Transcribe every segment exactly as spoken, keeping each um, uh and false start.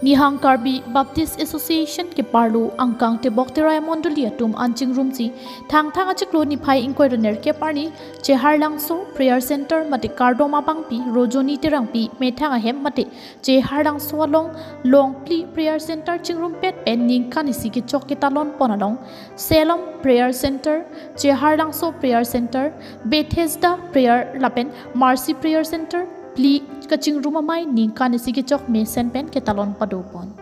Nihang Karbi Baptist Association keparlo angkang Tebok Terai Mondoli atum an chingrumsi Thangthang achiklo niphai ingkoi ra nerkep arni Cheharlangso Prayer Center mate kardom abangpi Rojoni Terangpi methang ahem mate Cheharlangso along Longpli Prayer Center chingrumpet pen ningkan isi kechok ketalon pon along Selom Prayer Center, Cheharlangso Prayer Center, Bethesda Prayer lapen Mercy Prayer Center phli kachingrum amei ningkan isi kechok mesen pen ketalon pado pon.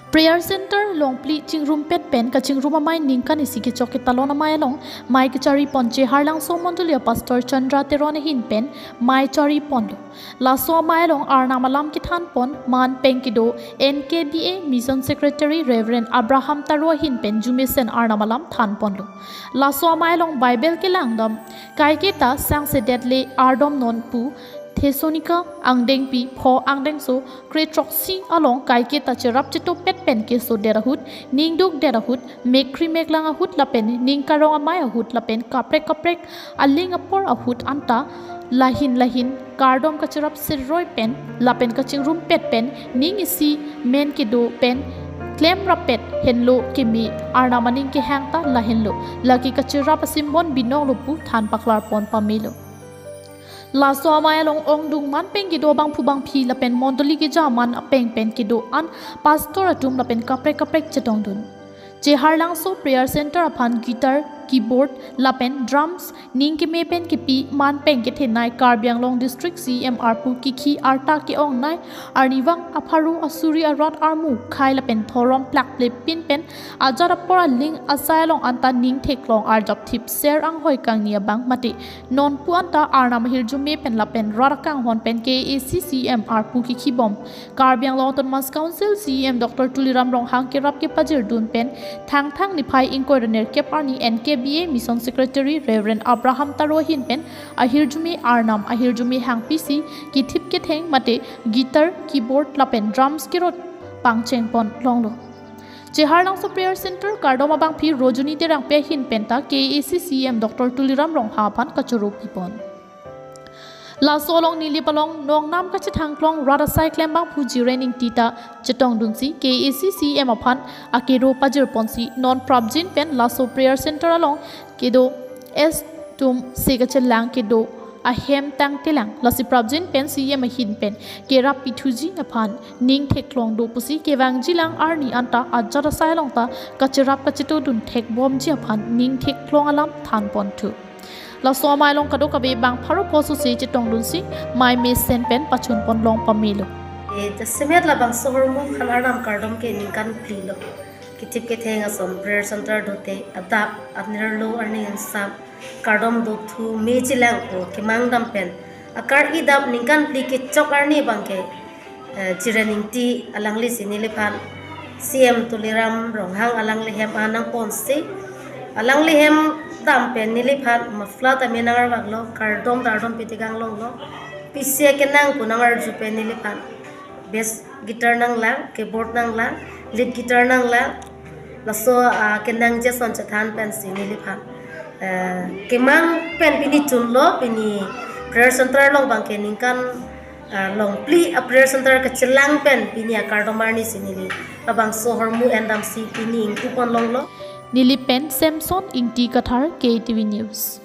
Prayer Center Longpli chingrumpet pen kachingrum amei ningkan isi kechok ketalon amei along mei kachari pon Cheharlangso Mondoli a Pastor Chandra Teron ahin pen mei chari ponlo. Laso amei along Arnam alam kethan pon man peng kedo N K B A Mission Secretary Reverend Abraham Taro ahin pen jumesen Arnam alam than ponlo. Laso amei along Bible kelangdam kaiketa sangsedet le ardom non pu Thessalonika angdengpi pho angdengso kre throksi along kaiketa cherap chetopet pen kesodet ahut, ningdukdet ahut, mekri meklang ahut lapen ning karong amei ahut lapen kaprek kaprek aling apor ahut anta lahin lahin kardom kacherap seroi pen lapen kachingrumpet pen ning isi men kedo pen klem rappet henlo keme Arnam aning kehang ta lahenlo, lake kacherap a-symbol binonglo pu than paklar pon pamelo. Laso amei along ongdung man peng kedo bangphu bangphi lapen mondoli keja man apeng pen kedo an pastor atum lapen kaprek kaprek chetongdun. Cheharlangso Prayer Center aphan guitar, keyboard lapen drums ning keme pen kepi man peng kethenei Karbi Anglong District C E M arpu kikhi arta ke-ongnei arnivang apharo asuri arat armu khei lapen thorom plakple pin pen ajat apor aling asai along anta ning theklong arjap thip ser anghoi kangni abang mate nonpu anta Arnam ahirjume pen lapen rat akanghon pen K A A C C E M arpu kikhibom Karbi Anglong Autonomous Council C E M Doctor Tuliram Ronghang kerap kepajirdun pen Thangthang niphai ingkoi ra nerkep arni N K B A Mission Secretary Reverend Abraham Taro ahin pen ahirjume Arnam ahirjume hangpisi kethip ketheng mate guitar, keyboard lapen drums kerot pangcheng pon longlo. Cheharlangso Prayer Center kardom abangpi Rojoni Terangpi ahin penta K A A C C E M Doctor Tuliram Ronghang aphan kachoro pipon. Laso along Nilip along nongnam kachethangklong rat asai klembang phu Jiren Ingti ta chetongdunsi K A A C C E M aphan akero pajirponsi non prapjin pen laso Prayer Center along kedo S tum se kachelang kedo ahem tangtelang. Lasi prapjin pen C E M ahin pen kerap pithuji aphan ning theklong do pusi kevangjilang arni anta ajat asai along ta kacherap kachetodun thekbomji aphan ning theklong alam than ponthu. Laso amei along kadokave bang pharo poso se chetongdunsi mei mesen pen pachun pon long pamelo. E, jasemet labangso ahormu aphan Arnam kardom ke ningkan phlilo. Kethip ketheng ason Prayer Center dote adap anirlo arni insam kardom dothu me chelangpo kemang dam pen akar-i dap ningkan phli kechok arni abangke, eh, Jiren Ingti alanglisi neliphan C E M Tuliram Ronghang alangli hem anang ponsi alangli hem dam pen neliphan muffler ta me nangarvaklo, kardom tardom pitikang longlo, pisi kenang pu nangarju pen neliphan bass guitar nanglang, keyboard nanglang, lead guitar nanglang. Laso, ah, kenangji ason chethan pensi neliphan, eh, kemang pen pini chunlo, pini Prayer Center along abangke ningkan, ah, longphli a-Prayer Center kachelang pen pini akardom arnisi neli labangso ahormu endamsi pini ingpu pon longlo. Nilip pen Samson Ingti Kathar, K T V News.